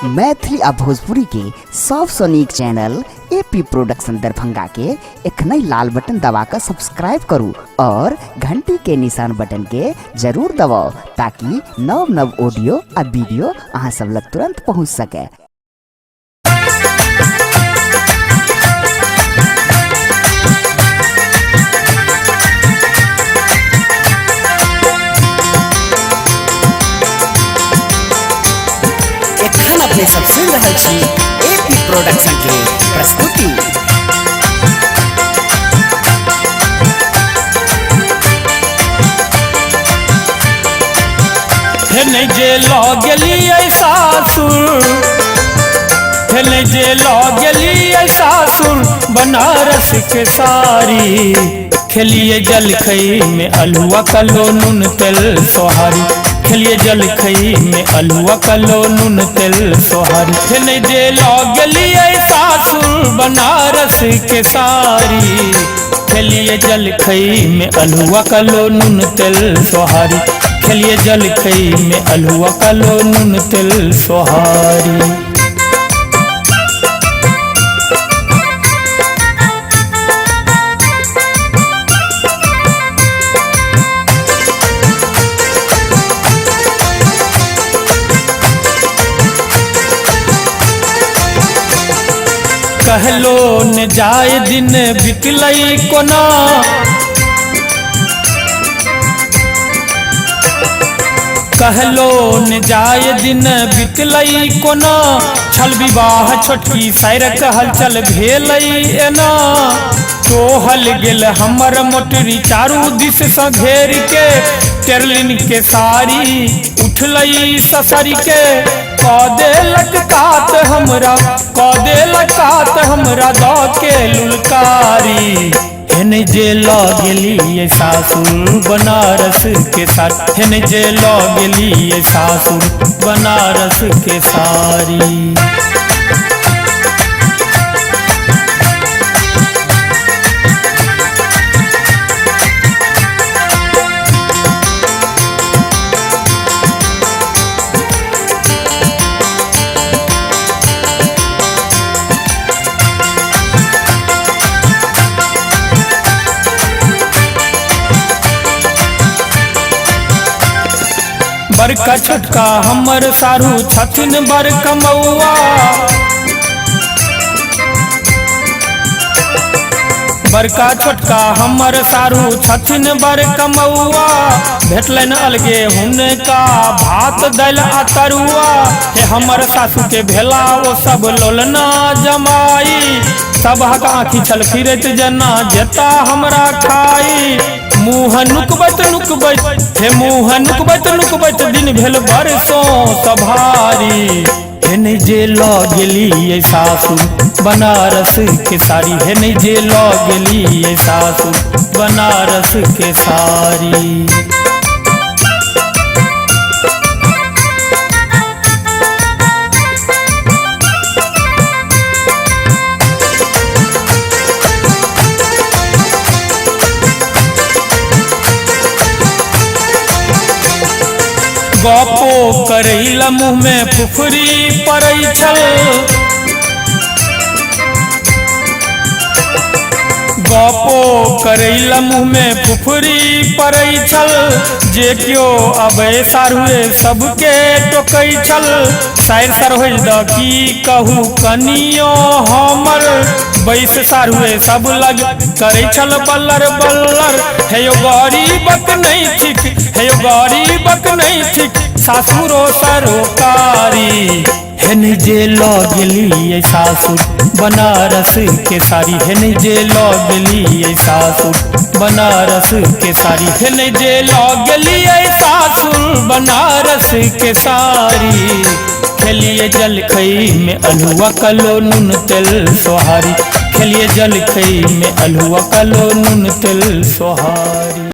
मैथिली आ भोजपुरी के सबसँ नीक चैनल एपी प्रोडक्शन दरभंगा के एखनहि लाल बटन दबा कऽ सब्सक्राइब करू और घंटी के निशान बटन के जरूर दबाउ ताकि नव नव ऑडियो आ वीडियो अहाँ सब लग तुरंत पहुंच सके। एखन अपने सब सुनि रहल छी एपी प्रोडक्शन के प्रस्तुति। हे नहि जे लऽ गेलियै सासुर, हे नहि जे लऽ गेलियै सासुर बनारस के साड़ी। खेलिए जलखई में अल्हुआ कलो नून तेल सोहारी, खेलिए जलखई में अल्हुआ कलो नून तेल सोहारी। हे नहि जे लऽ गेलियै सासुर बनारस के साड़ी, खेलिए जलखई में अल्हुआ कलो नून तेल सोहारी, खेलिए जलखई में अल्हुआ कलो नून तेल सोहारी। कहलो न जाय दिन बितलै कोना, कहलो न जाय दिन बितलै कोना, छल विवाह छोटकी साइरक हलचल भेलै एना। टोहल गेल हमर मोटरी चारू दिस सँ घेर के, टेरलिन के साड़ी उठलै ससरि के। कऽ देलक कात हमरा, कऽ देलक कात हमरा दऽ के लुलकारी। हेने जे लऽ गेलियै सासुर बनारस के साड़ी, हेने जे लऽ गेलियै सासुर बनारस के साड़ी। बड़का छोटका हमर सारू छथिन बड़ कमौआ, बड़का छोटका हमर सारू छथिन बड़ कमौआ। भेटलनि अलगे हुनका भात दालि आ तरुआ, हे हमर सासू के भेला ओ सब लोलना जमाई। सबहक आँखि छल फिरैत जेना जेता हमरा खाई। मुँह नुकबैत नुकबैत, हे मुँह नुकबैत नुकबैत दिन भेल बरसों सभारी। हे नहि जे लऽ गेलियै सासुर बनारस के साड़ी, हे नहि जे लऽ गेलियै सासुर बनारस के साड़ी। गपो करैला मुँह में फुफरी पड़ै छल, गपो करैला मुँह में फुफरी पड़ै छल। जे केओ अबै सारुए सबके टोकै छल, साइर सरहोज दऽ की कहू कनियो हमर, बैस सारुए सब लग करै छल बल्लर बल्लर। हे यो गरीबक नहि थिक, हे यो गरीबक नहि थिक सासुरो सरोकारी। हे नहि जे लऽ गेलियै सासुर बनारस के साड़ी, हे नहि जे लऽ गेलियै सासुर बनारस के साड़ी, हे नहि जे लऽ गेलियै सासुर बनारस के साड़ी। खेलिए जलखई में अल्हुआ कलो नून तेल सोहारी, खेलिए जलखई में अल्हुआ कलो नून तेल सोहारी।